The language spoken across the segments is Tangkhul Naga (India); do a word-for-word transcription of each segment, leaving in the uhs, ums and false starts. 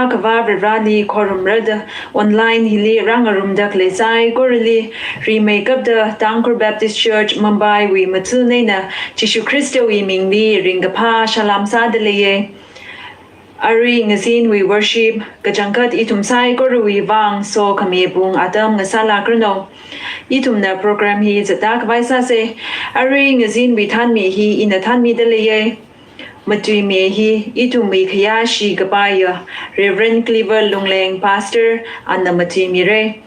Akhava Varivarali khorumrada online hili rāngarumda khalei saikorali rimeikapta Tangkhul Baptist Church Mumbai wui mathun eina Jishu Khristawui mingli ringkaphā salam sāda leiye. Arui ngazinwui worship kachangkhat ithum saikorawui vang sokhami pung atam ngasālākranu. Ithumna program hi zatda khavai sāse. Arui ngazinwui thanmi hi ina thanmida leiye. Matuimi hi ithumwui khayāshi kapaiya Reverend Cleaver Lungleng, Pastor, ana matuimire.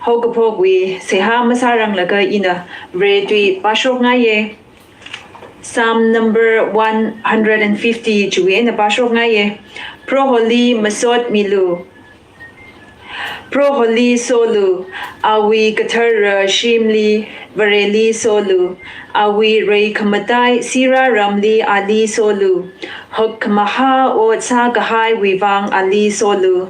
Haokaphokwui seihā masāranglaga ina Vare tui pāshokngaiye. Psalm number one hundred and fifty chiwui eina pāshokngaiye. Proholi masotmilu. Proholi solu, awui kathara shimli Vareli solu, awui reikhamatai sirā ramli ali solu, hakmahā ot sākahaiwui vang ali solu,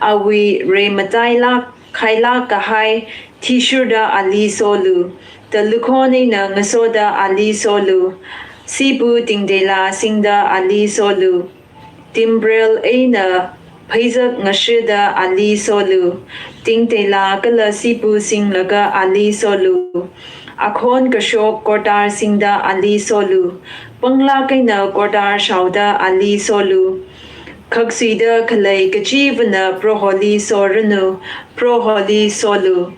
awui reimatailāk khailāk kahai thishurda ali solu, talukhon eina ngasoda ali solu, sipu tingteila singda ali solu, timbrel eina pheizak ngashida ali solu, tingteila kala sipu singlaga ali solu, akhon kashok kortar singda ali solu, panglāk eina kortar shaoda ali solu, khaksuida khalei kachivana Proholi soranu, Proholi solu.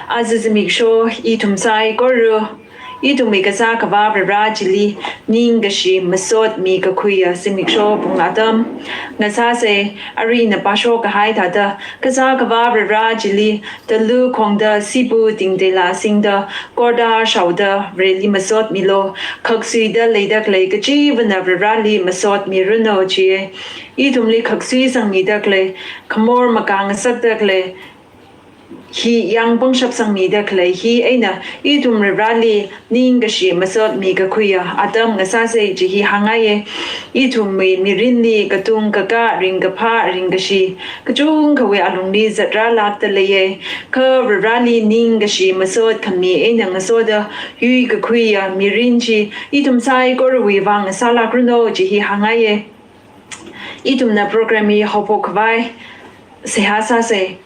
Aja zimiksho ithum saikora ithumwui kasā akhava Vare chili ningkashi masotmi kakhuiya zimiksho pung atam ngasāse. Arui ina pāshok kahai thāda kasā akhava Vare chili talukhongda sipu tingteila singda kortar shaoda Vareli masotmilu, khaksuida leida khalei kachivana Vareli masotmiranu jiye. Ithumli khaksui sangmida khalei, khamor makāngasakda khalei, hi yāng pangshap sangmida khalei hi eina ithum Vareli ningkashi masotmi kakhuiya atam ngasāse chi hi hāngngaiye. Ithumwui mirinli katung kakā, ringkaphā, ringkashi kachungkhawui alungli zatrālākda leiye. Kha Vareli ningkashi masot khami eina ngasoda yuikakhuiya mirin chi ithum saikorawui vang ngasālākranu chi hi hāngngaiye. Ithumna program hi haophok khavai seihā sāse.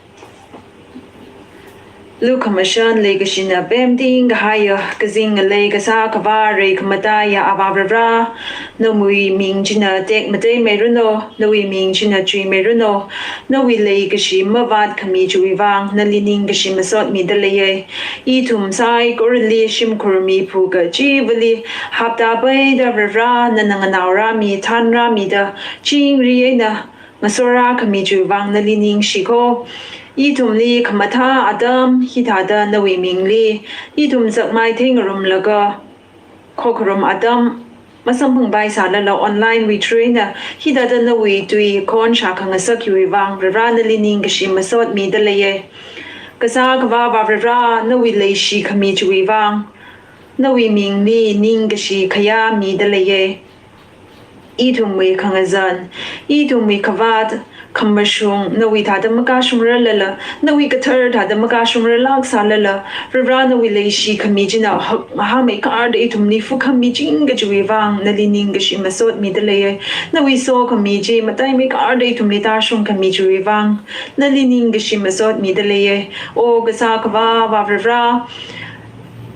Lukhamashan leikashina pemting kahaiya, kazing ngalei kasā akhava reikhamataiya Avā Vare, nawui ming china tekmateimeiranu, nawui ming china chuimeiranu, nawui leikashi mavātkhami chiwui vang nali ningkashi masotmida leiye. Ithum saikorali shimkhur miphu kachivali hapta peida Vare nana nganaorāmi, thanrāmida, chingri eina ngasorākhami chiwui vang nali ningshiko. Ithumli khamathā atam hithāda nawui mingli ithum zakmai theingarumlaga, khokharum atam masamphangpai sālala online wui through eina hithāda nawui tui khon shākhangasak hiwui vang Vare nali ningkashi masotmida leiye. Kasā akhava Vare, nawui leishikhami chiwui vang nawui mingli ningkashi khayā mida leiye. Ithumwui khangazan, ithumwui khavāt, khamashung nawui thāda makashungrarlala, nawui kathar thāda makashungrarlāk sālala, Vare nawui leishikhami china hakmahāmeikharda ithumli fukhami chingkachiwui vang nali ningkashi masotmida leiye. Nawui sokhami chi mataimeikharda ithumli tāshungkhami chiwui vang nali ningkashi masotmida leiye. O kasā akhava Vare,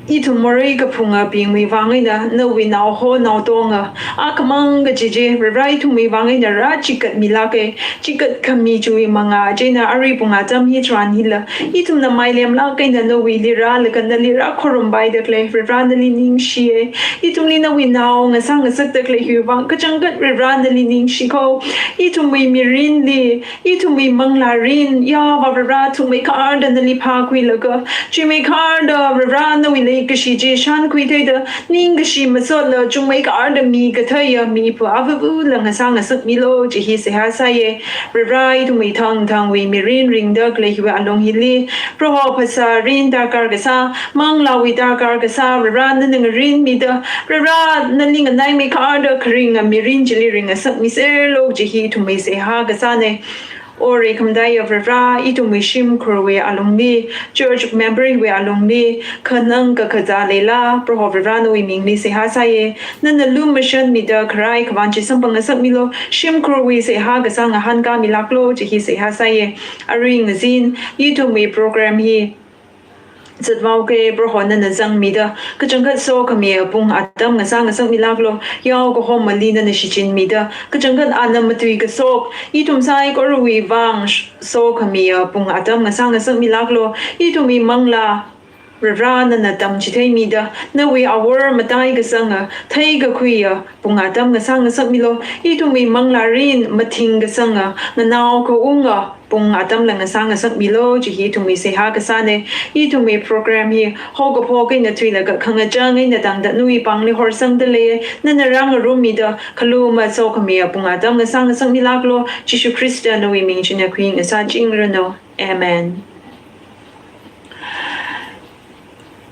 ithum morei kaphungabingwui vang eina nawui naoho naotonga akhamang kaji chi Vare ithumwui vang eina rāchikatmilāke. Chikatkhami chiwui manga china arui pung atam hitharan hila ithumna mailemlāk eina nawuili rālaga nali rākhorumpaida khalei Vare nali ningshiye. Ithumli nawui nao ngasāngasakda khalei hiwui vang kachangkhat Vare nali ningshiko. Ithumwui mirinli, ithumwui manglārin, ya Avā Vare, thukmeikharda nali phākhuilaga, chuimeikharda Vare nawui leikashi chi shānkhuitheida, ningkashi masotla chungmeikharda mikatheiya miphu avavula ngasāngasakmilu chi hi seihā sāye. Vare ithumwui thangthangwui mirin ringda khalei hiwui alung hili, Proho phasārin darkar kasā, manglāwui darkar kasā, Vare nana ngarinmida, Vare nali nganaimeikharda kharinga mirin chili ringngasakmiserlu chi hi ithumwui seihā kasāne. Ore khamdai ya Varivara, ithumwui shimkhurwui alungli, church member wui alungli, khanang kakazā leila, Proho Varivara nawui mingli seihā sāye. Nana lumashanmida kharai khavān chi samphang ngasakmilu, shimkhurwui seihā kasā ngahānkāmilāklu, chi hi seihā sāye. Arui ngazin, ithumwui program hi zatvaoke Proho nana zangmida, kachangkhat sokhami apung atam ngasā ngasakmilāklu, yao kahomali nana shichinmida, kachangkhat ana matui kashok, ithum saikorawui vang sh-, sokhami apung atam ngasā ngasakmilāklu, ithumwui manglā, Varivara nana tamchitheimida, nawui awor matai kasanga, theikakhuiya, pung atam ngasā ngasakmilu, ithumwui manglārin mathing kasanga, nganao kaunga, pung atamla ngasā ngasakmilu, chi hi ithumwui seihā kasāne. Ithumwui program hi, haokaphok eina thuilaga khangachang eina tangda nawui pāngli horsangda lei, nana rāngarummida, khaluma sokhami apung atam ngasā ngasakmilāklu, Jishu Khrista nawui ming china khuingasāchingranu. Amen.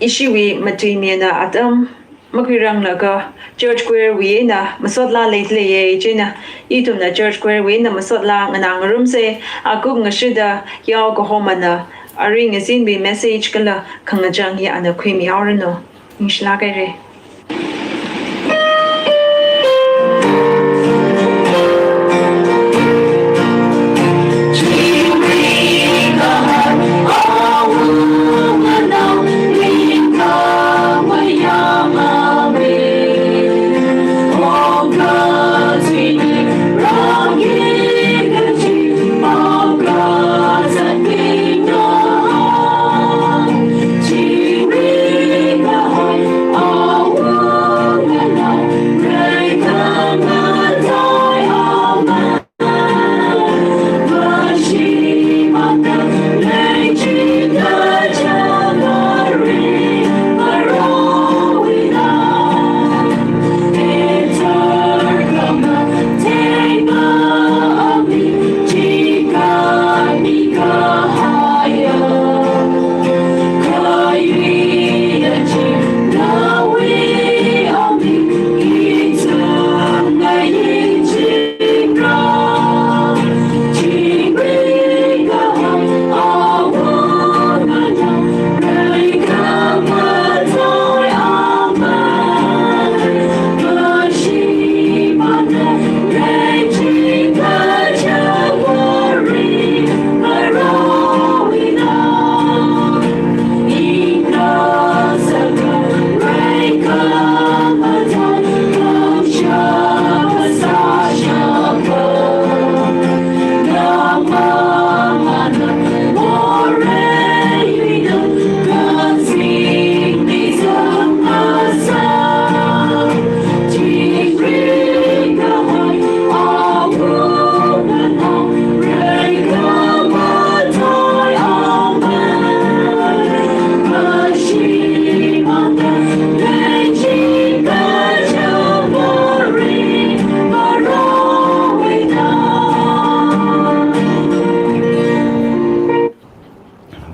Ishiwui matuimi eina atam makhuiranglaga church choir wui eina masotlā leileiye, chieina ithumna church choir wui eina masotlā nganā ngarumse, akuk ngashida yao kahomana arui ngazinwui message kala khangachang hi ana khuimihaoranu. Ningshilāk haire.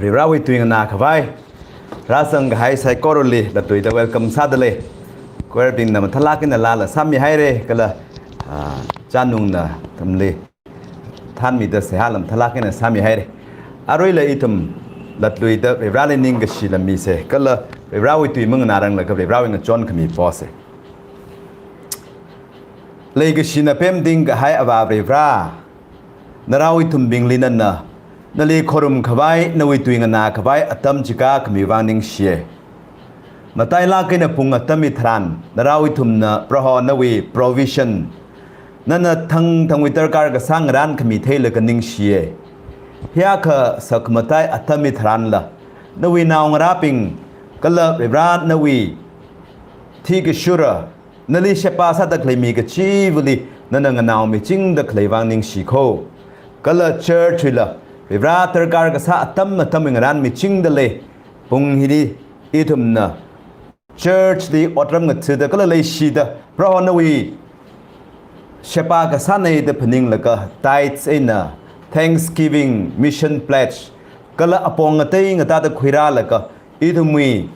Varivarawui tui nganākhavai rāzang kahai saikorali latluida welcome sādalei. Choir bingna mathālāk eina lāla sāmihaire, kala, ah, Chanungna athumli thanmida seihāla mathālāk eina sāmihaire. Aruila ithum latluida Varivarali ningkashi lammise, kala Varivarawui tui manganāranglaga Varivarawui ngachonkhami pose. Leikashina pemting kahai Avā Varivara, narao ithumbingli nana, nali khorumkhavai, nawui tui nganākhavai atam chikākhami vang ningshiye. Matailāk eina pung atam hitharan, narao ithumna Proho nawui provision, nana thangthangwui darkar kasā ngarānkhami theilaga ningshiye. Hiyākha sakhamatai atam hitharanla, nawui naongarābing, kala Varivara nawui thikashura, nali sheba sāda khalei mi kachivali nana nganaomichingda khalei vang ningshikho. Kala church wuila Varivara darkar kasā atam atamwui ngarānmichingda lei. Pung hili ithumna church li otram ngathada kala leishida Proho nawui sheba kasānei da phaninglaga tithes eina thanksgiving, mission pledge, kala apong ngatei ngatāda khuirālaga ithumwui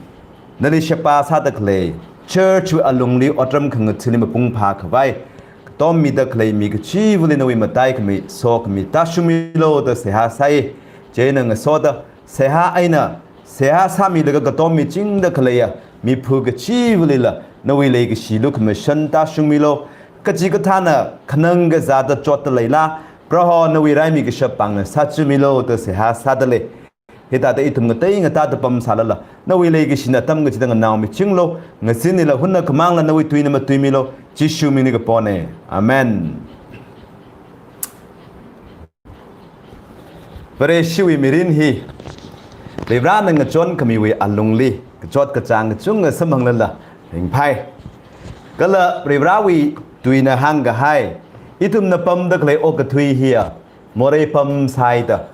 nali sheba sāda khalei church wui alungli otram khangathali mapung phākhavai katommida khalei mi kachivali nawui mataikhami sokhami tāshungmilu da seihā sai. Chieina ngasoda seihā eina, seihā sāmilaga katommichingda khaleiya miphu kachivalila nawui leikashi lukhamashan tāshungmilu. Kachikathāna khanang kazāda chotda leila, Proho nawui raimi kashap pāngna sāchimilu da seihā sādalei. Hithāda ithum ngatei ngatāda pamsālala, nawui leikashina atam kachida nganaomichinglu, ngasinlila hunna khamangla nawui tuina matuimilu, Jishu mingli kapona. Amen. Vareshiwui mirin hi Varivarana ngachonkhamiwui alungli kachot kachāng kachunga samphanglala ringphai. Kala Varivarawui tuina hāngkahai, ithumna pamda khalei okathui hiya morei pam sāhaida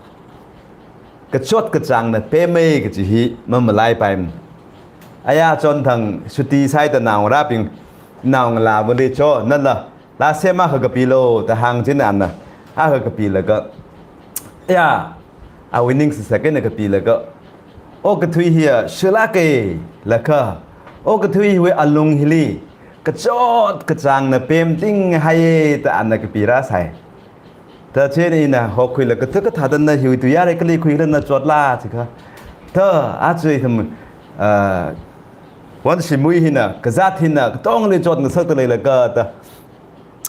kachot kachāngna pemmei kaji hi mamalaipaimana. Aya chonthang suti sāhaida naongarābing, naongalāvali cho, nala laa sem akha kapilu da hāng chieina ana akha kapilaga, ya, awui ning sisakena kapilaga, okathui hiya shilāke laga, okathui hiwui alung hili kachot kachāngna pemtinghaiye da ana kapirāsai. Da chieina ina hokhuilaga, kathā kathāda na hiwui tui yare kali khuikhala na chotla jikha. Da aja ithum, ah, wanshimui hina, kazāt hina, katongli chotngasakda leilaga da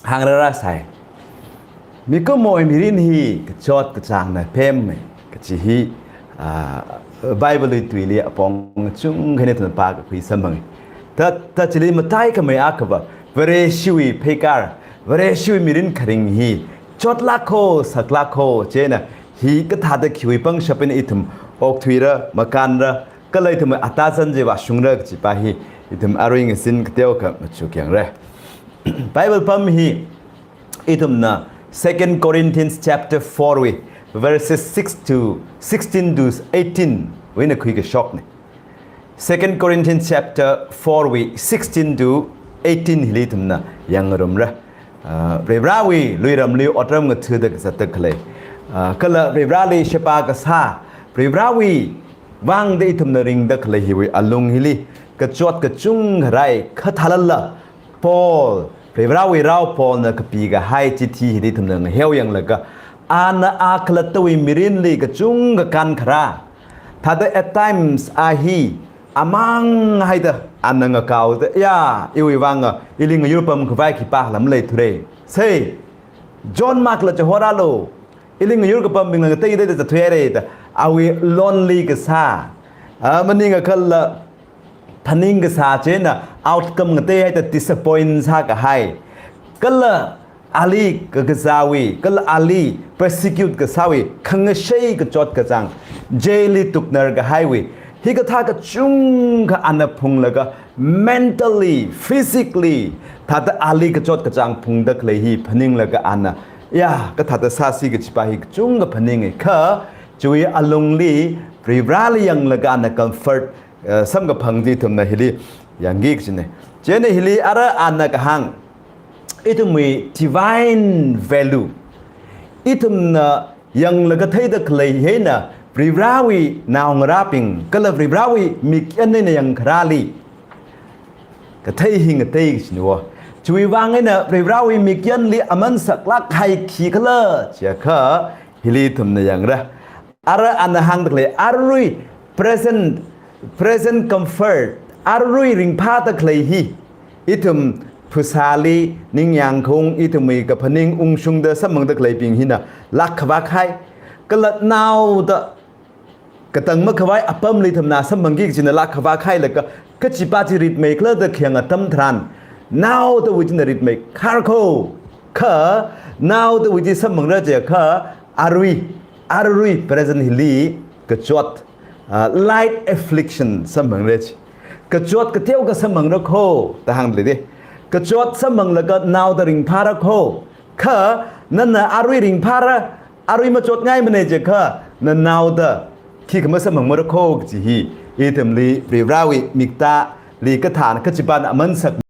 hāngrāra sai. Mikumowui mirin hi kachot kachāngna pemmei kaji hi, ah, Bible wui tuili apong chungkhani ithumna pākakhui samphangi. Da, da chili mataikhamei akhava, Vareshiwui pheikar, Vareshiwui mirin kharing hi chotlākho, saklākho, chieina hi kathāda khiwui pangshap eina ithum okthuira, makānra, kala ithum atazan chi vāshungra kajipa hi ithum arui ngasin kateokha machukyāngra. Bible pam hi ithumna Second Corinthians chapter four wui verses six to, sixteen to eighteen wui eina khuikashokna. Second Corinthians chapter four wui sixteen to eighteen hili ithumna yangngarumra. Ah, Varivarawui luiramli otram ngathada kazatda khalei, ah, kala Varivarali sheba kasā, Varivarawui vangda ithumna ringda khalei hiwui alung hili kachot kachungkha rai. Kha thālala Paul, Varivarawui rao Paulna kapikahai chithi hili ithumna ngaheo yanglaga, ana a khalattawui mirinli kachungkha kānkharā, thāda at times a hi amang haida ana ngakaoda, ya, iwui vanga ili ngayur pamkhavai khipākhala maleithura. Sei, John makla chihorālu, ili ngayur kapambingla ngateiteida zathuihaira da, awui lonely kasā, ah, maningakhala phaning kasā chieina outcome ngateihaida disappoint sākahai, kala ali kakazāwui, kala ali persecute kasāwui khangashei kachot kachāng, jail li tuknarkahaiwui, hikathā kachungkha ana phunglaga, mentally, physically, thāda ali kachot kachāng phungda khalei hi phaninglaga ana, ya, kathāda sāsi kajipa hi kachungkha phaninga. Kha chiwui alungli Varivarali yanglaga ana comfort, eh, samkaphang chi ithumna hili yangki kajina. Chieina hili ara ana kahāng, ithumwui divine value, ithumna yanglaga theida khalei hi eina Varivarawui naongarābing kala Varivarawui mikyan eina yangkharāli kathei hi ngatei kajina wo. Chiwui vang eina Varivarawui mikyanli aman saklāk kahai khikhala jiakha hili ithumna yangra. Ara ana hāngda khalei arui present, present comfort, arui ringphāda khalei hi ithum phasāli ningyāng khaung, ithumwui kaphaning ungshungda samphangda khaleibing hina lākkhavā kahai, kala naoda katang makhavai apamli ithumna samphangki kajina lākkhavā kahailaga, kachipa chi ritmeikhala da khayang atam tharan, naodawui china ritmeikhar kho. Kha naodawui chi samphangra jiakha arui, arui present hili kachot, ah, light affliction samphangra chi. Kachot kateokha samphangra kho da hāngda lei de. Kachot samphanglaga naoda ringphāra kho. Kha nana arui ringphāra, arui machotngaimana jiakha, nanaoda khikha masamphangmara kho kaji hi ithumli Varivarawui miktāli kathāna kachipana aman sak